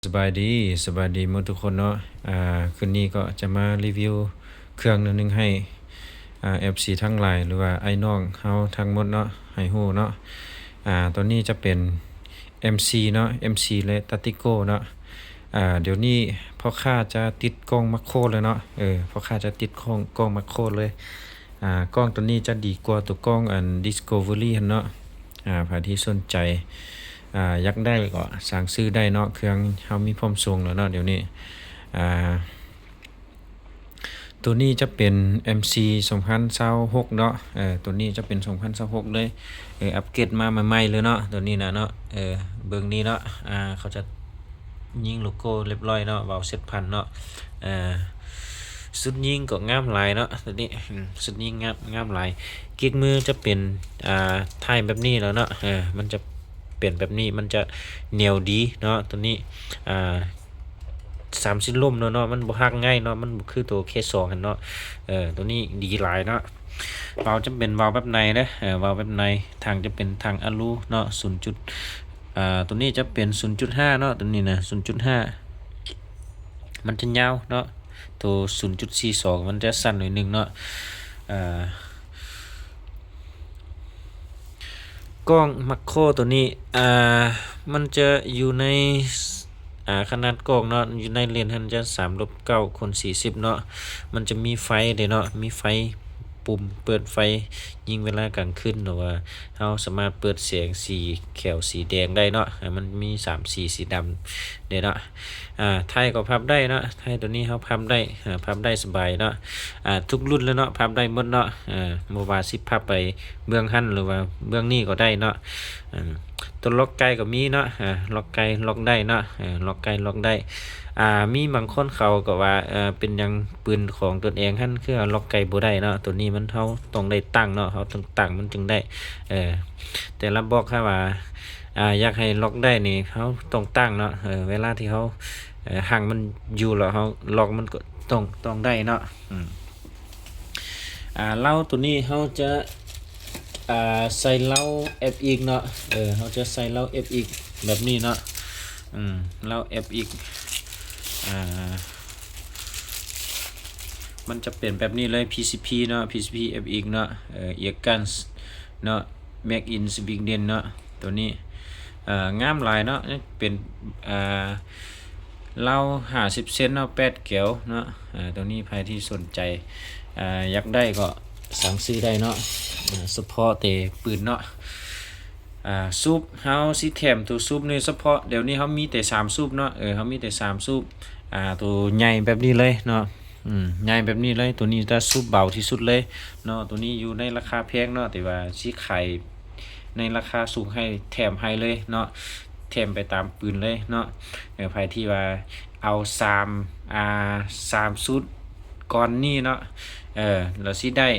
ສະບາຍດີ, ສະບາຍດີໝົດທຸກຄົນເນາະ. ອ່າ ຄືນນີ້ກໍຈະມາຣີວິວເຄື່ອງໜ້ອຍໜຶ່ງໃຫ້ ອ່າ ເອັຟຊີທັງຫຼາຍ ຫຼືວ່າອ້າຍນ້ອງເຮົາທັງໝົດເນາະ ໃຫ້ຮູ້ເນາະ. ອ່າ ຕົວນີ້ຈະເປັນເອັມຊີເນາະ, ເອັມຊີ ແລະ ຕາຕິໂກເນາະ. ອ່າ ດຽວນີ້ພໍ່ຄ້າຈະຕິດກ້ອງມາໂຄແລ້ວເນາະ, ເອີ ພໍ່ຄ້າຈະຕິດກ້ອງ ກ້ອງມາໂຄເລີຍ. ອ່າ ກ້ອງຕົວນີ້ຈະດີກວ່າຕົວກ້ອງອັນ ດິສໂກເວີຣີຫັ້ນເນາະ. ອ່າ ໃຜທີ່ສົນໃຈ ອ່າ ຢາກໄດ້ກໍສັ່ງຊື້ໄດ້ເນາະ, ເຄື່ອງເຮົາມີພ້ອມສົ່ງແລ້ວເນາະດຽວນີ້. ອ່າ ຕົວນີ້ຈະເປັນເອັມຊີສອງພັນຊາວຫົກເນາະ, ເອີ ຕົວນີ້ຈະເປັນສອງພັນຊາວຫົກເລີຍ, ເອີ ອັບເກຣດມາໃໝ່ໆເລີຍເນາະ ຕົວນີ້ນະເນາະ. ເອີ ເບິ່ງນີ້ເນາະ, ອ່າ ເຂົາຈະຍິງໂລໂກ້ລຽບຮ້ອຍເນາະ, ວາວເຊັດພັນເນາະ. ເອີ ຊຸດຍິງກໍງາມຫຼາຍເນາະ ຕົວນີ້, ອືມ ຊຸດຍິງງາມ ງາມຫຼາຍ. ກິກມືຈະເປັນ ອ່າ ທ້າຍແບບນີ້ແລ້ວເນາະ, ເອີ ມັນຈະເປັນແບບນີ້ ມັນຈະໜຽວດີເນາະ ຕົວນີ້. ອ່າ ສາມສິບລົມເນາະ ເນາະ ມັນບໍ່ຫັກງ່າຍເນາະ, ມັນບໍ່ຄືໂຕເຄສອງຫັ້ນເນາະ. ເອີ ໂຕນີ້ດີຫຼາຍເນາະ. ວາວຈະເປັນວາວແບບໃນເດີ, ເອີ ວາວແບບໃນ, ຖັງຈະເປັນຖັງອາລູເນາະ ສູນຈຸດ ອ່າ ໂຕນີ້ຈະເປັນສູນຈຸດຫ້າເນາະ, ໂຕນີ້ນະ ສູນຈຸດຫ້າ ມັນຈະຍາວເນາະ, ໂຕສູນຈຸດສີ່ສອງມັນຈະສັ້ນໜ້ອຍໜຶ່ງເນາະ. ອ່າ ກ້ອງມາໂຄຕົວນີ້ ອ່າ ມັນຈະຢູ່ໃນ ອ່າ ຂະໜາດກ້ອງເນາະ ຢູ່ໃນເລນຫັ້ນຈະສາມລົບເກົ້າຄູນສີ່ສິບເນາະ. ມັນຈະມີໄຟເດ້ເນາະ, ມີໄຟ ປຸ່ມເປີດໄຟຍິງເວລາກາງຄືນ ຫຼືວ່າເຮົາສາມາດເປີດແສງສີຂຽວສີແດງໄດ້ເນາະ. ອ່າ ມັນມີສາມສີ ສີດຳເດ້ເນາະ. ອ່າ ທ້າຍກໍພັບໄດ້ເນາະ, ທ້າຍຕົວນີ້ເຮົາພັບໄດ້ ອ່າ ພັບໄດ້ສະບາຍເນາະ. ອ່າ ທຸກລຸ້ນເລີຍເນາະ ພັບໄດ້ໝົດເນາະ. ເອີ ບໍ່ວ່າຊິພັບໄປເບື້ອງຫັ້ນ ຫຼືວ່າເບື້ອງນີ້ກໍໄດ້ເນາະ. ເອີ ຕົວລັອກໄກ່ກໍມີເນາະ, ອ່າ ລັອກໄກ່ລັອກໄດ້ເນາະ, ເອີ ລັອກໄກ່ລັອກໄດ້. ອ່າ ມີບາງຄົນເຂົາກໍວ່າ ເອີ ເປັນຫຍັງປືນຂອງຕົນເອງຫັ້ນຄືເອົາລັອກໄກ່ບໍ່ໄດ້ເນາະ, ຕົວນີ້ມັນ ເຮົາຕ້ອງໄດ້ຕັ້ງເນາະ, ເຮົາຕ້ອງຕັ້ງມັນຈຶ່ງໄດ້. ເອີ ແຕ່ລະບລັອກ ຖ້າວ່າ ອ່າ ຢາກໃຫ້ລັອກໄດ້ນີ້ ເຮົາຕ້ອງຕັ້ງເນາະ, ເອີ ເວລາທີ່ເຮົາ ເອີ ຮັງມັນຢູ່ແລ້ວ ເຮົາລັອກມັນກໍຕ້ອງ ຕ້ອງໄດ້ເນາະ. ອືມ ອ່າ ເລົາຕົວນີ້ເຮົາຈະ ອ່າ ໃສ່ເລົາເອັຟເອັກເນາະ, ເອີ ເຮົາຈະໃສ່ເລົາເອັຟເອັກແບບນີ້ເນາະ. ອືມ ເລົາເອັຟເອັກ ອ່າ ມັນຈະເປັນແບບນີ້ເລີຍ ພີຊີພີເນາະ, ພີຊີພີເອັຟເອັກເນາະ, ເອີ ເອັກກັນເນາະ, ເມັກອິນສະວິງເດນເນາະ. ຕົວນີ້ ເອີ ງາມຫຼາຍເນາະ, ເປັນ ເອີ ເລົາຫ້າສິບເຊັນເນາະ ແປດແກວເນາະ. ເອີ ຕົວນີ້ໃຜທີ່ສົນໃຈ ເອີ ຢາກໄດ້ກໍສັ່ງຊື້ໄດ້ເນາະ, ເອີ ສະເພາະແຕ່ປືນເນາະ. ອ່າ ສູບ ເຮົາຊິແຖມໂຕສູບນີ້ສະເພາະ, ດຽວນີ້ເຮົາມີແຕ່ສາມສູບເນາະ, ເອີ ເຮົາມີແຕ່ສາມສູບ. ອ່າ ໂຕໃຫຍ່ແບບນີ້ເລີຍເນາະ, ອືມ ໃຫຍ່ແບບນີ້ເລີຍ. ໂຕນີ້ຈະສູບເບົາທີ່ສຸດເລີຍເນາະ, ໂຕນີ້ຢູ່ໃນລາຄາແພງເນາະ, ແຕ່ວ່າຊິຂາຍໃນລາຄາສູງໃຫ້ ແຖມໃຫ້ເລີຍເນາະ, ແຖມໄປຕາມປືນເລີຍເນາະ. ເອີ ໃຜທີ່ວ່າເອົາສາມ ອ່າ ສາມຊຸດ ກ່ອນນີ້ເນາະ, ເອີ ລະຊິໄດ້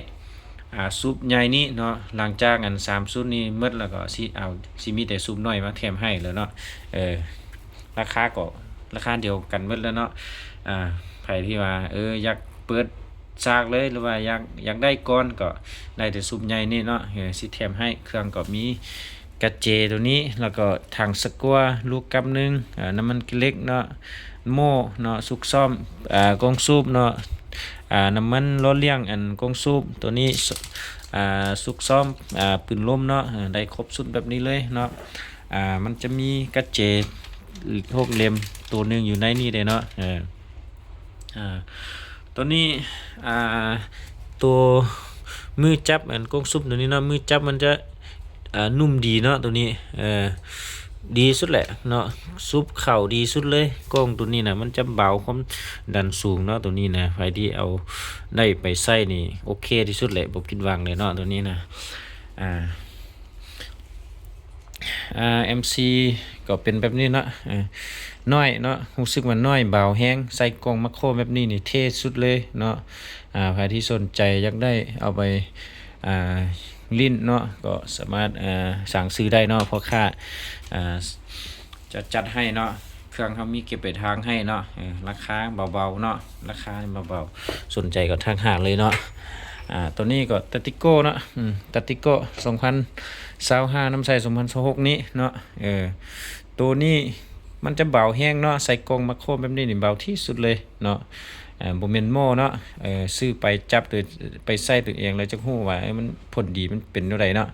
ອ່າ ຊຸບໃຫຍ່ນີ້ເນາະ. ຫຼັງຈາກອັນສາມຊຸບນີ້ໝົດແລ້ວກໍຊິເອົາ ຊິມີແຕ່ຊຸບນ້ອຍມາແຖມໃຫ້ແລ້ວເນາະ. ເອີ ລາຄາກໍລາຄາດຽວກັນໝົດແລ້ວເນາະ. ອ່າ ໃຜທີ່ວ່າ ເອີ ຢາກເປີດສາກເລີຍ ຫຼືວ່າຢາກ ຢາກໄດ້ກ່ອນ ກໍໄດ້ແຕ່ຊຸບໃຫຍ່ນີ້ເນາະ, ເອີ ຊິແຖມໃຫ້. ເຄື່ອງກໍມີ ກະເຈໂຕນີ້ ແລ້ວກໍຖັງສະກົວລູກກັບໜຶ່ງ, ເອີ ນ້ຳມັນກະເຫຼັກເນາະ, ໂມ່ເນາະ, ຊຸກຊ້ອມ ເອີ ກົງສູບເນາະ, ເອີ ນ້ຳມັນຫຼໍ່ລ້ຽງອັນກົງສູບໂຕນີ້, ຊຸກຊ້ອມ ເອີ ປືນລົມເນາະ, ເອີ ໄດ້ຄົບຊຸດແບບນີ້ເລີຍເນາະ. ເອີ ມັນຈະມີກະເຈຫົກເຫຼັ້ມໂຕໜຶ່ງຢູ່ໃນນີ້ເດ້ເນາະ. ເອີ ອ່າ ໂຕນີ້ ອ່າ ໂຕມືຈັບອັນກົງສູບໂຕນີ້ເນາະ, ມືຈັບມັນຈະ ອ່າ ນຸ້ມດີເນາະ ໂຕນີ້ ເອີ ດີສຸດແຫຼະເນາະ, ສູບເຂົ້າດີສຸດເລີຍ. ກ້ອງໂຕນີ້ນະ ມັນຈະເບົາ ຄວາມດັນສູງເນາະ ໂຕນີ້ນະ. ໃຜທີ່ເອົາໄດ້ໄປໃຊ້ນີ້ ໂອເຄທີ່ສຸດແຫຼະ, ບໍ່ຜິດຫວັງເລີຍເນາະ ໂຕນີ້ນະ. ອ່າ ອ່າ ເອັມຊີ ກໍເປັນແບບນີ້ເນາະ, ເອີ ນ້ອຍເນາະ, ຮູ້ສຶກວ່ານ້ອຍ ເບົາແຮງ, ໃສ່ກ້ອງມາໂຄແບບນີ້ນີ້ເທ່ສຸດເລີຍເນາະ. ອ່າ ໃຜທີ່ສົນໃຈຢາກໄດ້ເອົາໄປ ອ່າ ຫຼິ້ນເນາະ ກໍສາມາດ ເອີ ສັ່ງຊື້ໄດ້ເນາະ, ພໍ່ຄ້າ ອ່າ ຈະຈັດໃຫ້ເນາະ, ເຄື່ອງເຮົາມີເກັບປາຍທາງໃຫ້ເນາະ. ເອີ ລາຄາເບົາໆເນາະ, ລາຄາເບົາໆ, ສົນໃຈກໍທັກຫາເລີຍເນາະ. ອ່າ ໂຕນີ້ກໍຕາຕິໂກເນາະ, ອືມ ຕາຕິໂກ ສອງພັນຊາວຫ້າ ນຳໃຊ້ ສອງພັນຊາວຫົກນີ້ເນາະ. ເອີ ໂຕນີ້ ມັນຈະເບົາແຮງເນາະ, ໃສ່ກ່ອງມາໂຄແບບນີ້ນີ້ເບົາທີ່ສຸດເລີຍເນາະ. ເອີ ບໍ່ແມ່ນໝໍ້ເນາະ, ເອີ ຊື້ໄປຈັບໂຕ ໄປໃຊ້ໂຕເອງ ແລ້ວຈະຮູ້ວ່າ ເອີ ມັນຜົນດີມັນເປັນແນວໃດເນາະ.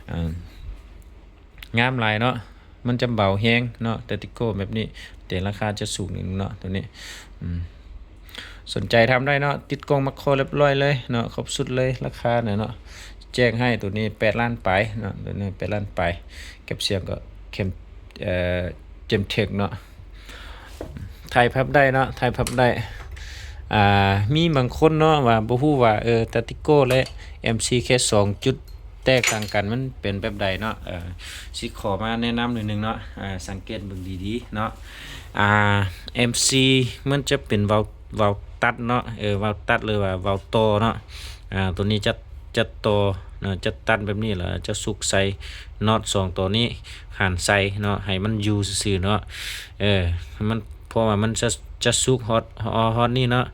ເອີ ງາມຫຼາຍເນາະ, ມັນຈະເບົາແຮງເນາະ ຕາຕິໂກ້ແບບນີ້, ແຕ່ລາຄາຈະສູງໜຶ່ງເນາະ ໂຕນີ້. ອືມ ສົນໃຈທຳໄດ້ເນາະ, ຕິດກ່ອງມາໂຄຮຽບຮ້ອຍເລີຍເນາະ, ຄົບຊຸດເລີຍ ລາຄານະເນາະ. ແຈ້ງໃຫ້ ໂຕນີ້ແປດລ້ານປາຍເນາະ, ໂຕນີ້ແປດລ້ານປາຍ, ເກັບສຽງກໍເຂັ້ມ ເອີ ເຈັມເທັກເນາະ. ຖ່າຍພັບໄດ້ເນາະ, ຖ່າຍພັບໄດ້. ອ່າ ມີບາງຄົນເນາະ ວ່າບໍ່ຮູ້ວ່າ ເອີ ຕາຕິໂກ້ ແລະ ເອັມຊີ ເຄສອງ ຈຸດແຕກຕ່າງກັນມັນເປັນແບບໃດເນາະ. ເອີ ຊິຂໍມາແນະນຳໜ້ອຍໜຶ່ງເນາະ, ເອີ ສັງເກດເບິ່ງດີໆເນາະ. ອ່າ ເອັມຊີ ມັນຈະເປັນວາວ ວາວຕັດເນາະ, ເອີ ວາວຕັດ ຫຼືວ່າວາວຕໍ່ເນາະ. ອ່າ ໂຕນີ້ຈະ ຈະຕໍ່ເນາະ, ຈະຕັດແບບນີ້ ແລ້ວຈະສຸກໃສ່ນັອດສອງໂຕນີ້ ຫັນໃສ່ເນາະ, ໃຫ້ມັນຢູ່ຊື່ໆເນາະ. ເອີ ມັນ ເພາະວ່າມັນຈະ ຈະສຸກຮອດ ຮອດ ຮອດນີ້ເນາະ.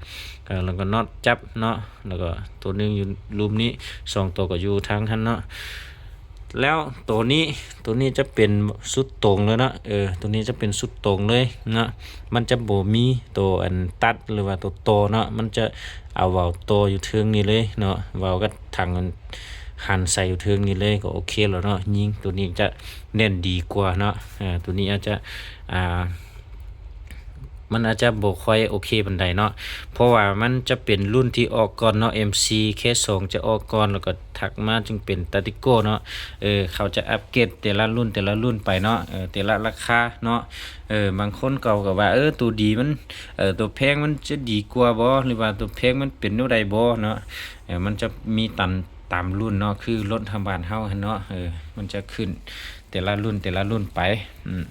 ເອີ ແລ້ວກໍນັອດຈັບເນາະ, ແລ້ວກໍໂຕໜຶ່ງຢູ່ລຸ່ມນີ້, ສອງໂຕກໍຢູ່ທາງຫັ້ນເນາະ. ແລ້ວໂຕນີ້ ໂຕນີ້ຈະເປັນສຸດຕົງເລີຍເນາະ, ເອີ ໂຕນີ້ຈະເປັນສຸດຕົງເລີຍເນາະ. ມັນຈະບໍ່ມີໂຕອັນຕັດ ຫຼືວ່າໂຕຕໍ່ເນາະ, ມັນຈະເອົາວາວຕໍ່ຢູ່ເທິງນີ້ເລີຍເນາະ, ວາວກັບຖັງຫັ້ນໃສ່ຢູ່ເທິງນີ້ເລີຍ ກໍໂອເຄແລ້ວເນາະ. ຍິງໂຕນີ້ຈະແໜ້ນດີກວ່າເນາະ, ເອີ ໂຕນີ້ອາດຈະ ອ່າ ມັນອາດຈະບໍ່ຄ່ອຍໂອເຄປານໃດເນາະ, ເພາະວ່າມັນຈະເປັນລຸ້ນທີ່ອອກກ່ອນເນາະ, ເອັມຊີ ເຄສອງ ຈະອອກກ່ອນ ແລ້ວກໍຖັດມາຈຶ່ງເປັນຕາຕິໂກ້ເນາະ. ເອີ ເຂົາຈະອັບເກຣດແຕ່ລະລຸ້ນ ແຕ່ລະລຸ້ນໄປເນາະ, ເອີ ແຕ່ລະລາຄາເນາະ. ເອີ ບາງຄົນເຂົາກໍວ່າ ເອີ ໂຕດີມັນ ເອີ ໂຕແພງມັນຈະດີກວ່າບໍ່ ຫຼືວ່າໂຕແພງມັນເປັນແນວໃດບໍ່ເນາະ. ເອີ ມັນຈະມີຕາມ ຕາມລຸ້ນເນາະ, ຄືລົດທາງບ້ານເຮົາຫັ້ນເນາະ, ເອີ ມັນຈະຂຶ້ນແຕ່ລະລຸ້ນ ແຕ່ລະລຸ້ນໄປ. ອືມ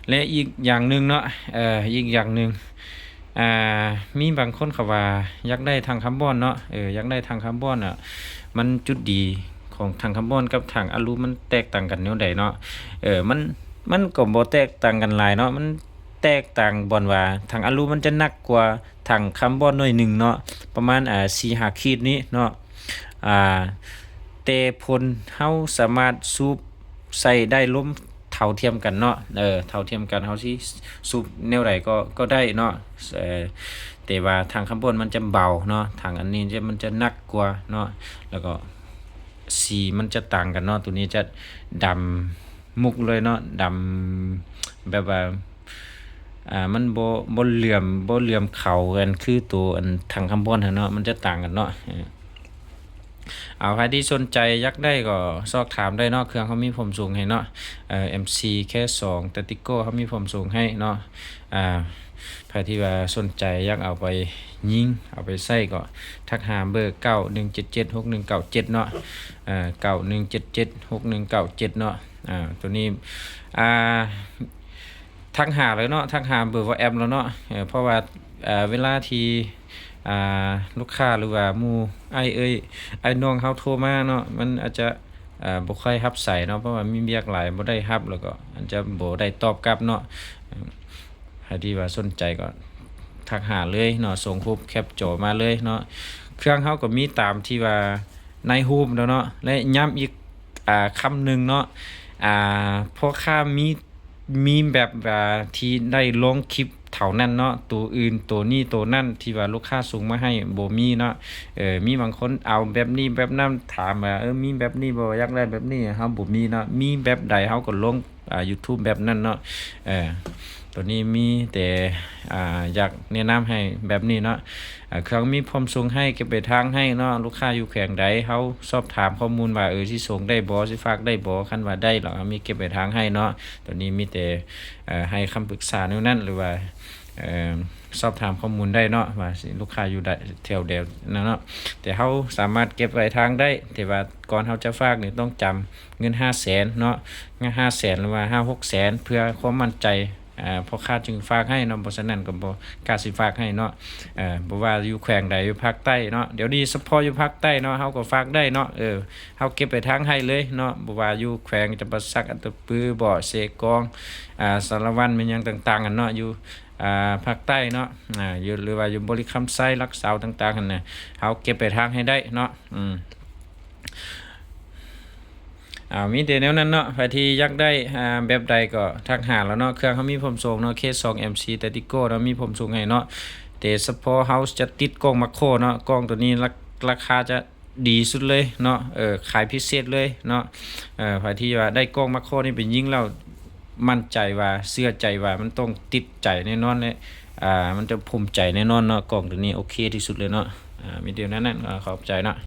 ແລະ ອີກຢ່າງໜຶ່ງເນາະ, ເອີ ອີກຢ່າງໜຶ່ງ ອ່າ ມີບາງຄົນເຂົາວ່າຢາກໄດ້ຖັງຄາບອນເນາະ, ເອີ ຢາກໄດ້ຖັງຄາບອນນະ, ມັນ ຈຸດດີຂອງຖັງຄາບອນກັບຖັງອາລູມັນແຕກຕ່າງກັນແນວໃດເນາະ? ເອີ ມັນ ມັນກໍບໍ່ແຕກຕ່າງກັນຫຼາຍເນາະ, ມັນແຕກຕ່າງບ່ອນວ່າຖັງອາລູມັນຈະໜັກກວ່າ ຖັງຄາບອນໜ້ອຍໜຶ່ງເນາະ, ປະມານ ອ່າ ສີ່ຫ້າຂີດນີ້ເນາະ. ອ່າ ແຕ່ຜົນເຮົາສາມາດສູບໃສ່ໄດ້ລົມເທົ່າທຽມກັນເນາະ, ເອີ ເທົ່າທຽມກັນ, ເຮົາຊິສູບແນວໃດກໍ ກໍໄດ້ເນາະ. ເອີ ແຕ່ວ່າຖັງຄາບອນມັນຈະເບົາເນາະ, ຖັງອັນນີ້ຈະ ມັນຈະໜັກກວ່າເນາະ, ແລ້ວກໍສີມັນຈະຕ່າງກັນເນາະ, ໂຕນີ້ຈະດຳມຸກເລີຍເນາະ, ດຳແບບວ່າ ອ່າ ມັນບໍ່ ບໍ່ເຫຼື້ອມ ບໍ່ເຫຼື້ອມຂາວກັນຄືໂຕອັນຖັງຄາບອນຫັ້ນເນາະ, ມັນຈະຕ່າງກັນເນາະ. ເອີ ເອົາ ໃຜທີ່ສົນໃຈຢາກໄດ້ກໍສອບຖາມໄດ້ເນາະ, ເຄື່ອງເຮົາມີພ້ອມສົ່ງໃຫ້ເນາະ. ເອີ ເອັມຊີ ເຄສອງ ຕາຕິໂກ້ ເຮົາມີພ້ອມສົ່ງໃຫ້ເນາະ. ອ່າ ໃຜທີ່ວ່າສົນໃຈຢາກເອົາໄປຍິງ ເອົາໄປໃຊ້ ກໍທັກຫາເບີ ເກົ້າໜຶ່ງເຈັດເຈັດ ຫົກໜຶ່ງເກົ້າເຈັດ ເນາະ, ເອີ ເກົ້າໜຶ່ງເຈັດເຈັດ ຫົກໜຶ່ງເກົ້າເຈັດ ເນາະ. ອ່າ ໂຕນີ້ ອ່າ ທັກຫາເລີຍເນາະ, ທັກຫາເບີ WhatsApp ແລ້ວເນາະ. ເອີ ເພາະວ່າ ເອີ ເວລາທີ່ ອ່າ ລູກຄ້າ ຫຼືວ່າໝູ່ອ້າຍເອື້ອຍ ອ້າຍນ້ອງເຮົາໂທມາເນາະ, ມັນອາດຈະ ເອີ ບໍ່ຄ່ອຍຮັບສາຍເນາະ, ເພາະວ່າມີວຽກຫຼາຍ ບໍ່ໄດ້ຮັບ ແລ້ວກໍອາດຈະບໍ່ໄດ້ຕອບກັບເນາະ. ໃຜທີ່ວ່າສົນໃຈກໍທັກຫາເລີຍເນາະ, ສົ່ງຮູບແຄປຈໍມາເລີຍເນາະ. ເຄື່ອງເຮົາກໍມີຕາມທີ່ວ່າໃນຮູບແລ້ວເນາະ, ແລະ ຢ້ຳອີກ ອ່າ ຄຳໜຶ່ງເນາະ, ອ່າ ພໍ່ຄ້າມີ ມີແບບວ່າທີ່ໄດ້ລົງຄລິບເທົ່ານັ້ນເນາະ, ໂຕອື່ນ ໂຕນີ້ ໂຕນັ້ນ ທີ່ວ່າລູກຄ້າສົ່ງມາໃຫ້ບໍ່ມີເນາະ. ເອີ ມີບາງຄົນເອົາແບບນີ້ແບບນັ້ນ, ຖາມວ່າ ເອີ ມີແບບນີ້ບໍ່ ຢາກໄດ້ແບບນີ້, ເຮົາບໍ່ມີເນາະ. ມີແບບໃດເຮົາກໍລົງ ອ່າ ຢູທູບແບບນັ້ນເນາະ. ເອີ ໂຕນີ້ມີແຕ່ ອ່າ ຢາກແນະນຳໃຫ້ແບບນີ້ເນາະ. ເອີ ເຄື່ອງມີພ້ອມສົ່ງໃຫ້ ເກັບປາຍທາງໃຫ້ເນາະ, ລູກຄ້າຢູ່ແຂວງໃດ ເຮົາສອບຖາມຂໍ້ມູນວ່າ ເອີ ຊິສົ່ງໄດ້ບໍ່ ຊິຝາກໄດ້ບໍ່, ຄັນວ່າໄດ້ ເຮົາມີເກັບປາຍທາງໃຫ້ເນາະ. ໂຕນີ້ມີແຕ່ ເອີ ໃຫ້ຄຳປຶກສາແນວນັ້ນ ຫຼືວ່າ ເອີ ສອບຖາມຂໍ້ມູນໄດ້ເນາະ ວ່າຊິ ລູກຄ້າຢູ່ໃດ ແຖວໃດນັ້ນເນາະ. ແຕ່ເຮົາສາມາດເກັບປາຍທາງໄດ້, ແຕ່ວ່າກ່ອນເຮົາຈະຝາກນີ້ ຕ້ອງຈຳເງິນຫ້າແສນເນາະ, ເງິນຫ້າແສນ ຫຼືວ່າຫ້າຫົກແສນ ເພື່ອຄວາມໝັ້ນໃຈ. ອ່າ ພໍ່ຄ້າຈຶ່ງຝາກໃຫ້ເນາະ, ບໍ່ສະນັ້ນກໍບໍ່ກ້າຊິຝາກໃຫ້ເນາະ. ເອີ ບໍ່ວ່າຢູ່ແຂວງໃດ ຢູ່ພາກໃຕ້ເນາະ, ດຽວນີ້ສະເພາະຢູ່ພາກໃຕ້ເນາະ ເຮົາກໍຝາກໄດ້ເນາະ. ເອີ ເຮົາເກັບປາຍທາງໃຫ້ເລີຍເນາະ, ບໍ່ວ່າຢູ່ແຂວງຈຳປາສັກ ອັດຕະປືບໍ ເຊກອງ ອ່າ ສາລະວັນ ແມ່ນຫຍັງຕ່າງໆຫັ້ນເນາະ, ຢູ່ ອ່າ ພາກໃຕ້ເນາະ, ອ່າ ຢູ່ ຫຼືວ່າຢູ່ບໍລິຄຳໄຊ ຫຼັກຊາວຕ່າງໆຫັ້ນນະ, ເຮົາເກັບປາຍທາງໃຫ້ໄດ້ເນາະ. ອືມ ເ ອ່າ ມີແຕ່ແນວນັ້ນເນາະ ໃຜທີ່ຢາກໄດ້ ອ່າ ແບບໃດກໍທັກຫາລາວເນາະ ເຄື່ອງເຮົາມີພ້ອມສົ່ງເນາະ ເຄສອງ ເອັມຊີ ແທກຕິກໂກເນາະ ມີພ້ອມສົ່ງໃຫ້ເນາະ ແຕ່ສະເພາະເຮົາຈະຕິດກ້ອງມາໂຄເນາະ ກ້ອງໂຕນີ້ລາ ລາຄາຈະດີສຸດເລີຍເນາະ ເອີ ຂາຍພິເສດເລີຍເນາະ ເອີ ໃຜທີ່ວ່າໄດ້ກ້ອງມາໂຄນີ້ໄປຍິງແລ້ວ ໝັ້ນໃຈວ່າ ເຊື່ອໃຈວ່າມັນຕ້ອງຕິດໃຈແນ່ນອນແຫຼະ ອ່າ ມັນຈະພູມໃຈແນ່ນອນເນາະ ກ້ອງໂຕນີ້ໂອເຄທີ່ສຸດເລີຍເນາະ ອ່າ ມີແຕ່ແນວນັ້ນ ຂອບໃຈເນາະ.